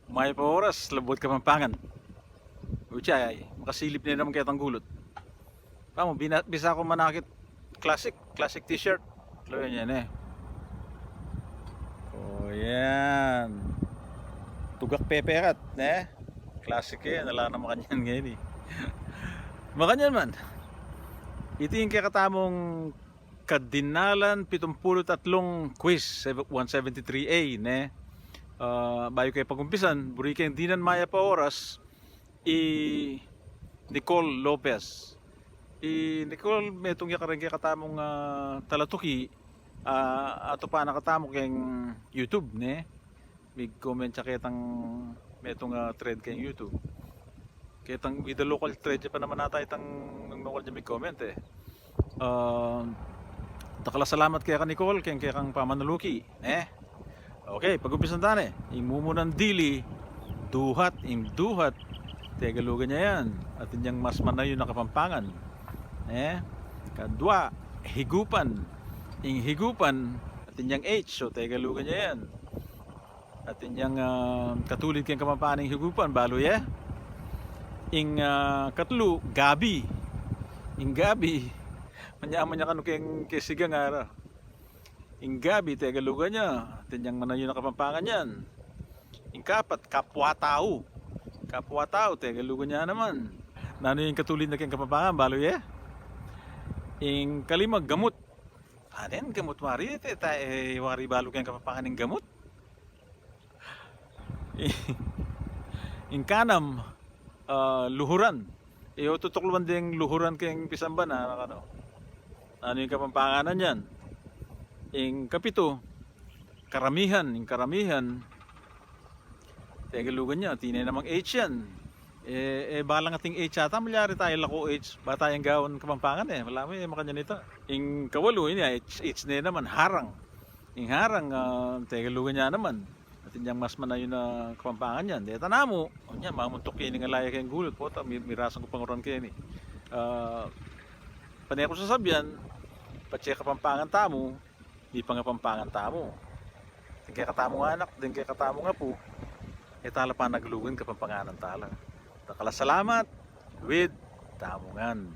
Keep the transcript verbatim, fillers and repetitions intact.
Mayap a oras, Labuad Kapampangan. Utsa, ay, makasilip ne naman ketang gulut. Pamu, bina-, bisa ku manakit classic, classic t-shirt. Lawen yan, e. O, yan. Tugak pepekat, ne? Classic yan, ala na makanyan ngeni. Makanyan man. Iti ing kekatamung kadinalan pitumpulu't atlung quiz, one seventy-three A, ne? A, bayu ke pagumpisan, buri keng dinan mayap a oras, i Nicole Lopez. I Nicole, metung ya kareng kekatamung, a, talatuki, a, atupan na katamu keng YouTube, ne? Mig-comment ya ketang metung a thread keng YouTube. Ketang with the local thread ya pa naman ata itang local ya mig-comment, e. A, dakal a salamat keka Nicole, keng kekang pamanaluki, ne? Okay, pagumpisan ta ne. Ing mumunang dili, duhat, ing duhat, Tegalugan ya yan. Atin yang mas manayun a Kapampangan, ne? Kadwa, higupan. Ing higupan, atin yang H, so Tegalugan ya yan. Atin yang, a, katulid keng Kapampangan ing higupan, balu ye? Ing, a, katlu, gabi. Ing gabi, manya-manya kanu keng, keng sigang, ara. Ing gabi, Tegalugan ya. Atin yang manayun a Kapampangan yan. Ing kapat, kapwa-tau. Kapwa-tau, Tegalugan ya naman. Nanu ing katulid na keng Kapampangan, balu ye? Ing kalima, gamut. Aden, gamut wari, e, te, ta, e, wari balu keng Kapampangan ing gamut. Ing kanam, a, luhuran. E, o tutukluban deng luhuran keng pisamban, a, nanu, nanu ing Kapampangan na niyan? Ing kapitu, karamihan, ing karamihan, Tegalugan ya, atin ne namang H yan. E, e, balang ating H ata, malyari taya lako H, ba tayang gawan Kapampangan, e. Wala mu, e, makanyan ita. Ing kawalu, ini, H, H ne naman, harang. Ing harang, a, Tegalugan ya naman. Atin yang mas manayun a Kapampangan yan. Deta namu, o nya, mamuntuk keni ing ala ya keng gulut, pota, mi-, mirasan ku panguran keni. A, pane ku sasabian, patse Kapampangan tamu, mipangapampangan tamu. Deng kekatamung anak, deng kekatamung apu, e tala panaglugan, Kapampanganan tala. Dakal a salamat, luid tamu ngan.